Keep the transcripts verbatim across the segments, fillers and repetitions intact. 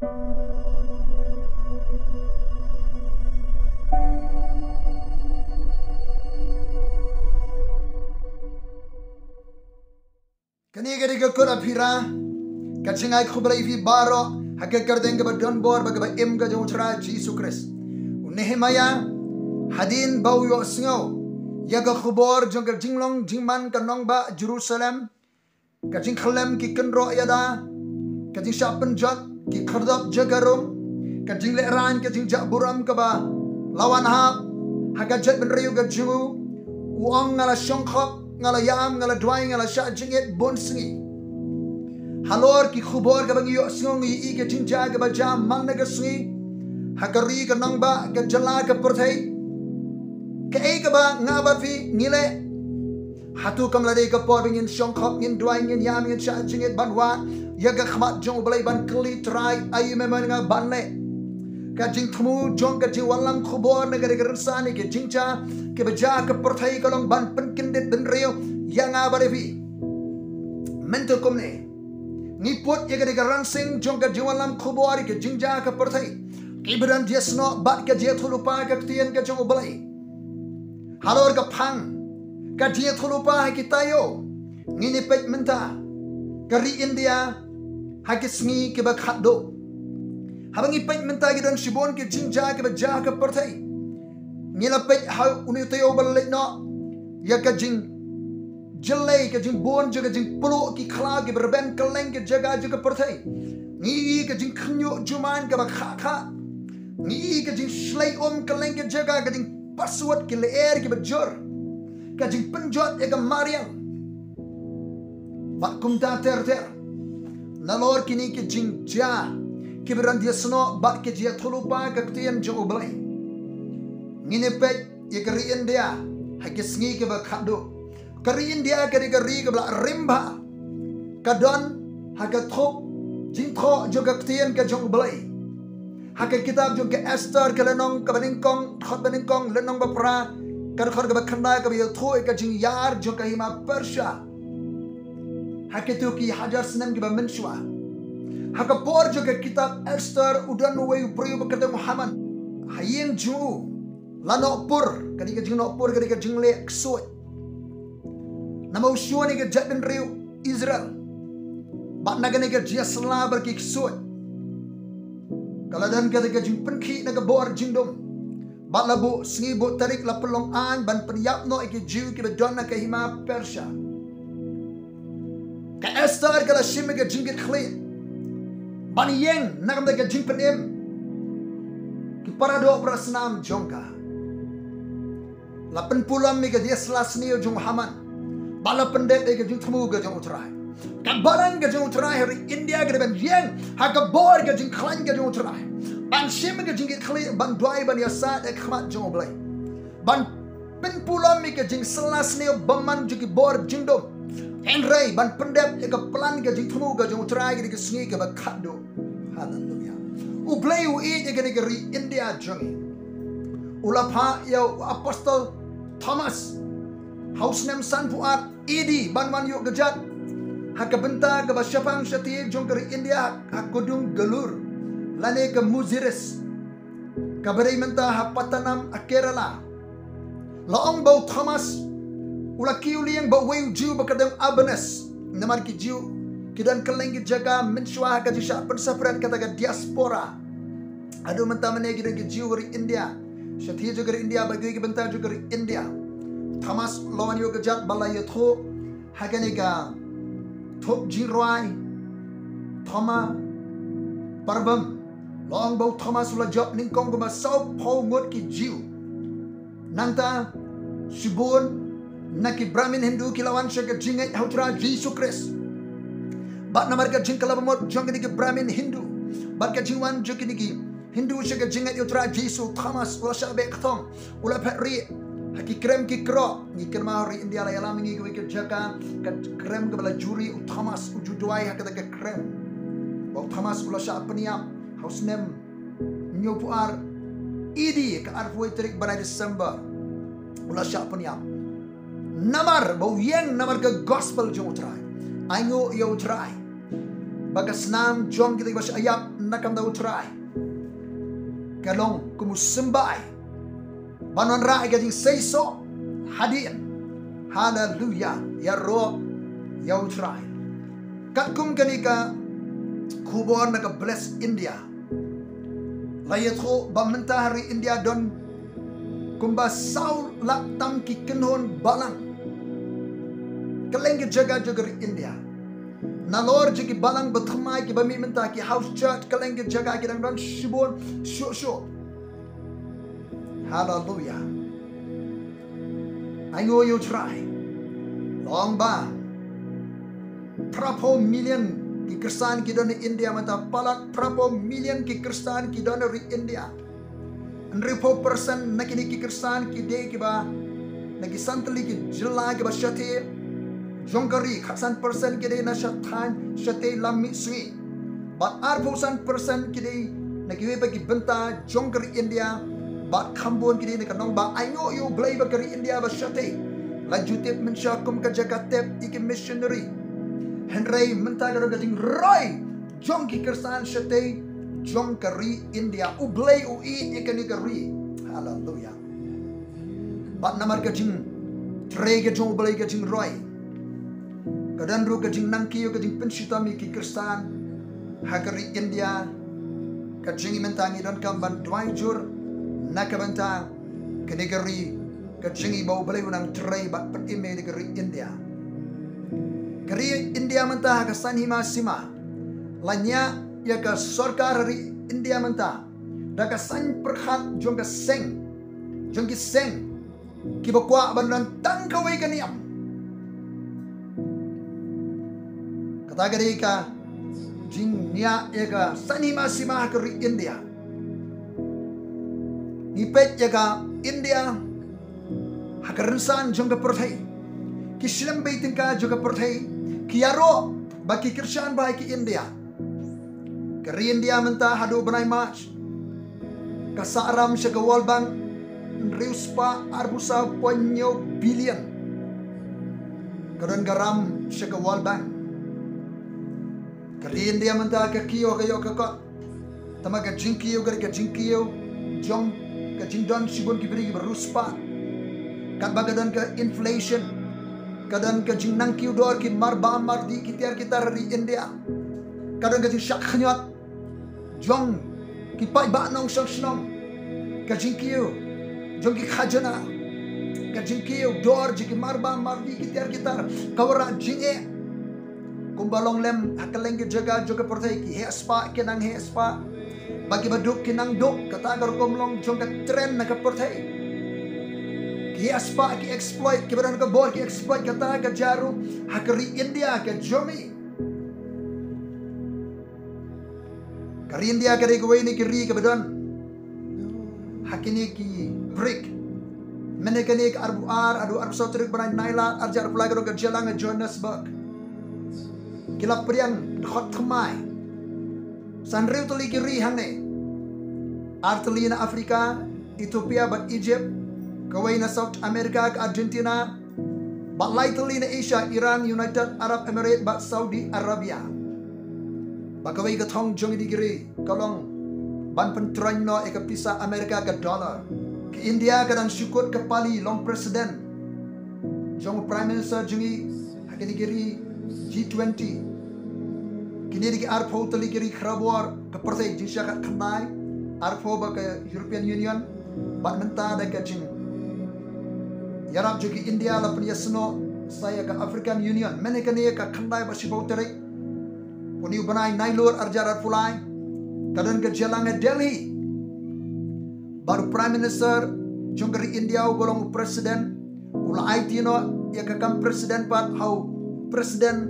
Kane ka dei ka kut aphira, ka jingai khublei ïa phi baroh ha ka kyrteng kaba don bor bad kaba im ka jong U Trai Jisu Khrist. U Nehemaïah hadien ba u ïohsngew ïa ka khubor jong ka jinglong jingman ka nongbah Jerusalem, ka jingkhyllem ki kynroh ïada, ka jingshah pynjot ki khyrdop jaka rung, ka jinglehrain ka jingjah burom kaba la wan hap ha ka jaitbynriew ka jong u. U ong, nga la shongkhop, nga la ïam, nga la duwai, nga la shah jingit bun sngi. Halor ki khubor kaba ngi ïohsngew ngi ïohi ka jingjia kaba jia man la ka sngi ha ka ri ka nongbah ka jylla ka pyrthei. Kaei kaba nga bad phi ngi leh? Hato kam la dei ka por ba ngin shongkhop, ngin duwai, ngin ïam, ngin shah jingit ban wad ïa ka khmat jong U Blei ban kylli, Trai, aïu me mon nga ban leh? Ka jingthmu jong ka jingwallam khubor na ka dei ka rynsan ïa ka jingjia kaba jia ka pyrthei ka long ban pynkyndit bynriew ïa nga bad ïa phi. Mynta kumne ngi put ïa ka dei ka ransing jong ka jingwallam khubor ïa ka jingjia ka pyrthei, kiba don jingïasnoh bad ka jingïathuhlypa ka ktien ka jong U Blei. Halor ka phang ka jingïathuhlypa ha ki taïew, ngin ïa peit mynta ka ri India ha ki sngi kiba khatduh. Haba ngi peit mynta ki don shibun ki jingjia kiba jia ha ka pyrthei. Ngi la peit ha une u taïew ba la leit noh ïa ka jing jyllei, ka jingbun jong ka jingpluh ki khlaw kiba rben kylleng ki jaka jong ka pyrthei. Ngi ïohi ka jingkhynñiuh jumai kaba khah khah. Ngi ïohi ka jingshlei um kylleng ki jaka, ka jingpaswut ki lyer kiba jur, ka jingpynjot ïa ka mariang bad kumta ter ter. Nalor kine ki jingjia kiba don jingïasnoh bad ka jingïathuhlypa ka ktien jong U Blei, ngin ïa peit ïa ka ri India ha ki sngi kiba khatduh. Ka ri India ka dei ka ri kaba la rim bha, ka don ha ka thup jingthoh jong ka ktien ka jong U Blei. Ha ka kitab jong ka Esther ka lynnong kaba nyngkong, dkhot ba nyngkong, lynnong ba phra, ka dkhot kaba khyndai kaba ïathuh ïa ka jingïar jong ka hima Persia ha kito ki hajar snem kiba mynshuwa. Ha ka por jong ka kitab Esther u don uwei u briew ba kyrteng u Haman. Ha ïing jong u la noh pur, ka dei ka jingnoh pur, ka dei ka jingleh ksuid. Namar u shun ïa ka jaitbynriew Israel bad na kane ka jingïasylla bad ki ksuid, ka la don kata ka jingpynkhih na ka bor jingdum bad la buh sngi buh tarik, la pynlong aiñ ban pynïap noh ïa ki Jiw kiba don ha ka hima Persia. Ka Esther ka la shim ïa ka jingkitkhlieh ban ïeng na ka bynta ka jingpynim ki paradoh parasnam jong ka. La pynpulom ïa ka jingïasylla sniew jong u Haman bad la pyndep ïa ka jingthmu ka jong U Trai. Ka balang ka jong U Trai ha ri India ka dei ban ïeng ha ka bor ka jingkhlaiñ ka jong U Trai, ban shim ïa ka jingkitkhlieh, ban duwai, ban ïasaid ha khmat jong U Blei, ban pynpulom ïa ka jingïasylla sniew bymman jong ki bor jingdum, hynrei ban pyndep ïa ka plan ka jingthmu ka jong U Trai ha kine ki sngi kiba khatduh. Haleluya. U Blei u ïeit ïa kane ka ri India jong ngi. U la phah ïa u apostol Thomas ha u snem sanphew ar A D ban wan ïuh kjat ha ka bynta kaba shaphang shathie jong ka ri India, ha ka dung Galur lane ka Muziris, kaba dei mynta ha Pattanam ha Kerala. La ong ba u Thomas u la kiew lieng bad uwei u Jiw ba kyrteng Urbanus, namar ki Jiw ki don kylleng ki jaka mynshuwa ha ka jingshah pynsaphriang, kata ka diaspora. Haduh mynta mynne ki don ki Jiw ha ri India, shathie jong ka ri India bad kiwei ki bynta jong ka ri India. Thomas u la wan ïuh kjat bad la ïathuh ha kane ka thup jingrwai Thoma Parabam. La ong ba u Thomas u la jop nyngkong kumba sawphew ngut ki Jiw. Nangta shibun na ki Brahmin Hindu ki la wan sha ka jingngeit ha U Trai Jisu Khrist. Bad namar ka jingkylla bamut jong kine ki Brahmin Hindu bad ka jingwan jong kine ki Hindu sha ka jingngeit ïa U Trai Jisu, u Thomas u la shah beh kthong, u la phet rieh ha ki krem ki krok. Ngi kynmaw ha ri India la ïalam ïa ngi kiwei ki jaka, ka krem kaba la ju rieh, u Thomas u ju duwai ha kata ka krem. Bad u Thomas u la shah pynïap ha u snem hynñiewphew ar A D, ka arphew wei tarik bnai December u la shah pynïap. Namar ba u ïeng namar ka gospel jong U Trai. Ainguh ïa U Trai ba ka snam jong kita kiba shah ïap na kam da U Trai. Ka long kum u symbai ban wanrah ïa ka jingseisoh hadien. Haleluya. Ïaroh ïa U Trai. Katkum kane ka khubor na ka Bless India, la ïathuh ba mynta ha ri India don kumba saw lak tam ki kynhun balang kylleng ki jaka jong ka ri India. Nalor jong ki balang bathymmai kiba mih mynta, ki house church, kylleng ki jaka ki dang don shibun shuh shuh. Haleluya. Ainguh ïa U Trai. Long ba phraphew million ki khristan ki don ha India mynta, palat phraphew million ki khristan ki don ha ri India. Hynriewphew percent na kine ki khristan ki dei kiba na ki san tylli ki jylla kiba shatei jong ka ri, khatsan percent ki dei na shatei, shatei lam mihngi. Bad arphew san percent ki dei na kiwei pat ki bynta jong ka ri India. Bad kham bun ki dei na ka nongbah. Ainguh ïa U Blei ba ka ri India ba shatei la ju tip mynshuwa kum ka jaka tep ïa ki missionary. Hynrei mynta ka don ka jingroi jong ki khristan shatei jong ka ri India. U Blei u ïeit ïa kane ka ri. Haleluya. Bad namar ka jingtrei ka jong U Blei, ka jingroi, ka don ruh ka jingnangkiew, ka jingpynshitom ïa ki khristan ha ka ri India. Ka jingim mynta ngi donkam ban duwai jur na ka bynta kane ka ri, ka jingim ba U Blei u nang trei bad pynim ïa ka ri India. Ka ri India mynta ha ka saiñ hima sima la ñiah ïa ka sorkar ri India mynta da ka saiñ pyrkhat jong ka seng, jong ki seng kiba kwah ban don tang kawei ka niam. Kata ka dei ka jingñiah ïa ka saiñ hima sima ha ka ri India. Ngi peit ïa ka India ha ka rynsan jong ka pyrthei, ki shlem bei tyngka jong ka pyrthei ki ïaroh ba ki kyrshan bha ïa ka India. Ka ri India mynta haduh bnai March ka sah ram sha ka World Bank hynriew spah arphew saw point hynñiew billion. Ka don ka ram sha ka World Bank. Ka ri India mynta ka kiew ka ïoh ka kot. Tangba ka jingkiew ka dei ka jingkiew jong ka jingdon shibun ki briew kiba riewspah. Katba ka don ka inflation, ka don ka jingnangkiew dor, ki marbam mardih, ki tiar ki tar ha ri India. Ka don ka jingshah khñiot jong ki paidbah nongshong shnong, ka jingkiew jong ki khajana, ka jingkiew dor jong ki marbam mardih, ki tiar ki tar, ka wanrah jingeh. Kumba long lem ha kylleng ki jaka jong ka pyrthei, ki heh spah ki nang heh spah, ba kiba duk ki nang duk, kata ka rukom long jong ka trend na ka pyrthei. Ki heh spah ki exploit, kiba don ka bor ki exploit, kata ka jia ruh ha ka ri India ka jong ngi. Ka ri India ka dei kawei na ki ri kaba don ha kine ki BRICS. Mynne kane ka arphew ar haduh arphew saw tarik bnai Nailar arhajar arphew lai ka don ka jingïalang ha Johannesburg. Ki la pdiang dkhot thymmai san hynriew tylli ki ri hangne. Ar tylli na Africa, Ethiopia bad Egypt. Kawei na South America ka Argentina. Bad lai tylli na Asia, Iran, United Arab Emirates bad Saudi Arabia. Bad kawei ka thong jong kine ki ri ka long ban pyntroiñ noh ïa ka pisa America, ka dollar. Ka India ka dang shu kut ka pali long president jong u Prime Minister jong ngi ha kine ki ri G twenty. Kine dei ki arphew tylli ki ri khlabor ka pyrthei, jingshakhat khyndai, arphew bad ka European Union, bad mynta da ka jingïarap jong ka India la pynïasnoh sa ïa ka African Union. Mynne kane ka khyndai bad shiphew tarik une u bnai Nailur arhajar arphew lai ka don ka jingïalang ha Delhi. Bad u Prime Minister jong ka ri India uba long u president u la aiti noh ïa ka kam president pat ha u president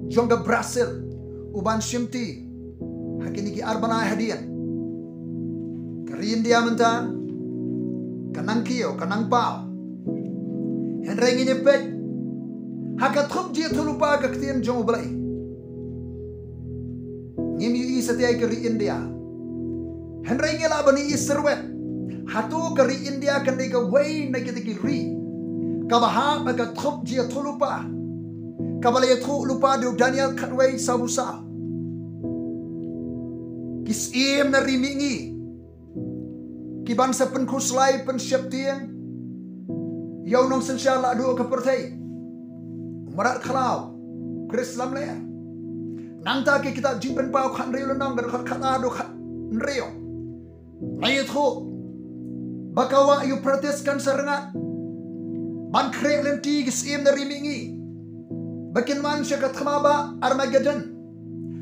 jong ka Brazil u ban shimti ha kine ki ar bnai hadien. Ka ri India mynta ka nang kiew, ka nang paw. Hynrei ngin ïa peit ha ka thup jingïathuhlypa ka ktien jong U Blei. Ngim ïohi satia ïa ka ri India. Hynrei ngi lah ban ïohi syrwet hato ka ri India kan dei kawei na kita ki ri kaba hap ha ka thup jingïathuhlypa kaba la ïathuhlypa da u Daniel khatwei sawphew saw. Ki syiem na ri mihngi ki ban sa pynkhuslai pynsheptieng ïa u nongsynshar la duh ka pyrthei. U mrad khlaw, Chris Lamler. Nangta ki kitab Jingpynpaw khathynriew lynnong, ka dkhot khatar haduh khathynriew. Nga ïathuh ba ka Wah Euphrates kan sa rngat ban khreh lynti ki syiem na ri mihngi ba kin wan sha ka thma ba Armageddon.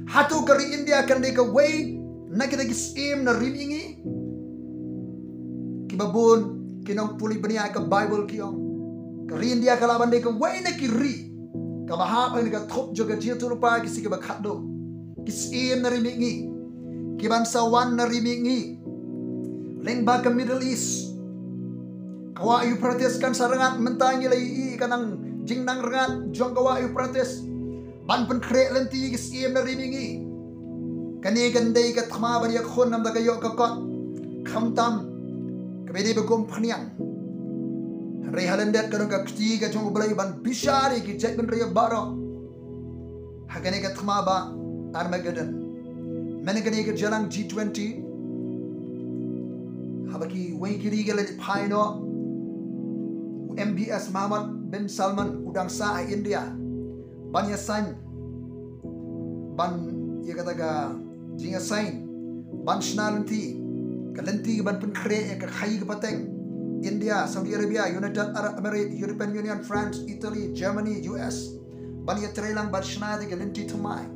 Hato ka ri India kan dei kawei na kita ki syiem na ri mihngi? Kiba bun ki nongpule bniah ka Baibl ki ong ka ri India ka lah ban dei kawei na ki ri kaba hap ha kane ka thup jong ka jingïathuhlypa ki sngi kiba khatduh. Ki syiem na ri mihngi ki ban sa wan na ri mihngi lyngba ka Middle East. Ka Wah Euphrates kan sa rngat, mynta ngi la ïohi ka nang jingnang rngat jong ka Wah Euphrates ban pynkhreh lynti ki syiem na ri mihngi. Kane kan dei ka thma ban ïakhun namar ka ïoh ka kot, khamtam kaba dei ba kum phniang. Hynrei ha lyndet ka don ka kti ka jong U Blei ban bishar ïa ki jaitbynriew baroh ha kane ka thma ba Armageddon. Mynne kane ka jingïalang G twenty, haba kiwei ki ri ki la phai noh, u M B S Mohammed bin Salman u dang sah ha India ban ïa sign, ban ïa kata ka jingïasign ban shna lynti, ka lynti ban pynkhreh ïa ka khaïi ka pateng. India, Saudi Arabia, United Arab Emirates, European Union, France, Italy, Germany, U S, ban ïatreilang ban shna ïa ka lynti thymmai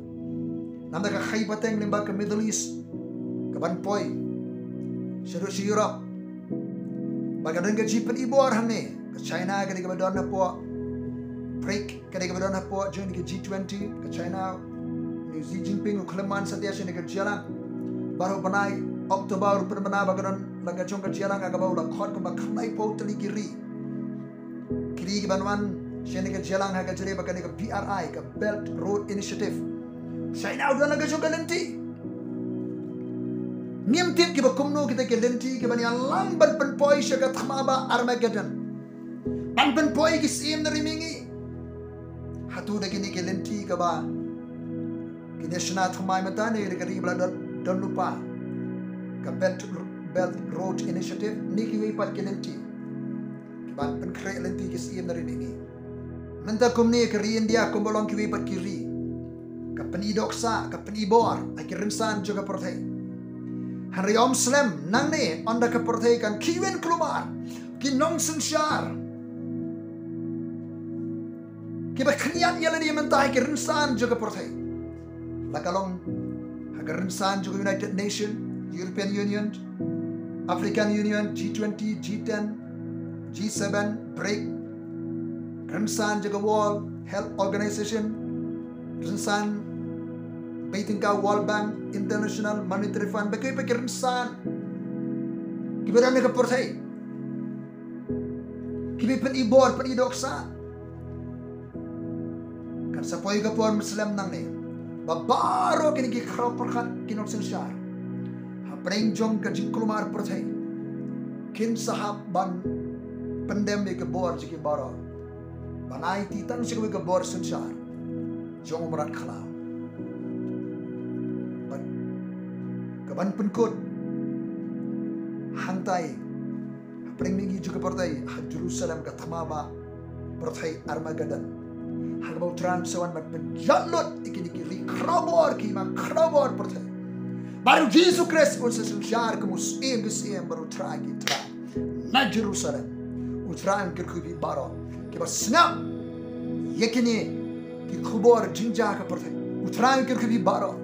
namar ka khaïi pateng lyngba ka Middle East ka ban poi shaduh sha Europe. Ba ka don ka jingpynibor hangne, ka China ka dei kaba don hapoh BRIC, ka dei kaba don hapoh jong ka G twenty, ka China, u Xi Jinping u khlem man satia sha kane ka jingïalang. Baroh bnai October u pynbna ba ka don la ka jong ka jingïalang ha kaba u la khot kumba khyndai phew tylli ki ri. Ki ri ki ban wan sha kane ka jingïalang ha ka jingïalang ba kane ka B R I, ka Belt Road Initiative. China u don la ka jong ka lynti. Ngim tip kiba kumno kita ki lynti ki ban ïalam ban pynpoi sha ka thma ba Armageddon, ban pynpoi ki syiem na ri mihngi. Hato da kine ki lynti kaba kin ïa shna thymmai mynta ne da ka ri ba la don, don lypa, ka Belt, Belt Road Initiative, ne kiwei pat ki lynti ki ban pynkhreh lynti ki syiem na ri mihngi? Mynta kumne ka ri India kumba long kiwei pat ki ri ka pyni dohkha, ka pyni bor ha ki rynsan jong ka pyrthei. Hynrei ym slem nangne ynda ka pyrthei kan khih win khlumar, ki nongsynshar kiba khñiat ïa lade mynta ha ki rynsan jong ka pyrthei, la ka long ha ka rynsan jong ka United Nation, European Union, African Union, G twenty, G ten, G seven, BRIC, rynsan jong ka World Health Organization, rynsan beit tyngka World Bank, International Monetary Fund, ba ki, ba ki rynsan kiba don ha ka pyrthei kiba pyni bor, pyni dohkha. Kan sa poi ka por ym slem nangne ba baroh kine ki khraw pyrkhat, ki nongsynshar hapdeng jong ka jingkhlumar pyrthei kin sa hap ban pyndem ïa ka bor jong ki baroh, ban aiti tang sha kawei ka bor synshar jong u mrad khlaw. Ban, ka ban pynkut hangtai hapdeng mihngi jong ka pyrthei ha Jerusalem, ka thma ba pyrthei Armageddon, ha kaba U Trai un sa wan ban pynjot lut ïa kine ki ri khrawbor, ki imam khrawbor pyrthei. Bad U Jisu Khrist un sa synshar kum u Syiem ki syiem bad U Trai ki trai na Jerusalem. U Trai un kyrkhu ïa phi baroh kiba sngap ïa kine ki khubor jingjia ka pyrthei. U Trai un kyrkhu ïa phi baroh.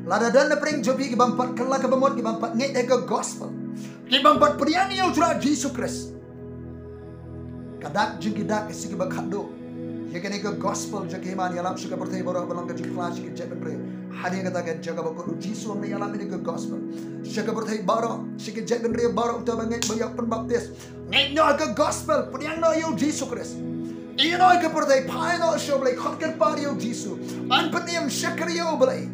Lada don napdeng jong phi ki bym pat kylla ka bamut, ki bym pat ngeit ïa ka gospel, ki bym pat pdiang ïa U Trai Jisu Khrist, ka dak jong ki dak, ka sngi kaba khatduh, ïa kane ka gospel jong ka hima yn ïalap sha ka pyrthei baroh, ba long ka jingkhlaiñ sha ki jaitbynriew. Hadien kata ka jaka ba kut U Jisu un ïalap ïa ka gospel sha ka pyrthei baroh, sha ki jaitbynriew baroh, uta ba ngeit ba ïoh pynbaptis, ngeit noh ïa ka gospel, pdiang noh ïa U Jisu Khrist. Ïeh noh ïa ka pyrthei, phai noh sha U Blei, khot kyrpad ïa U Jisu, ban pynim shakri ïa U Blei.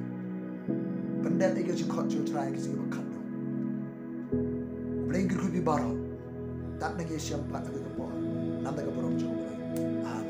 Pyndep ïa ka jingkhot jong U Trai ka sngi kaba khatduh. U Blei un kyrkhu ïa phi baroh. Tad nang ïashem pat ha kawei ka por, namar ka burom jong U Blei. Amen.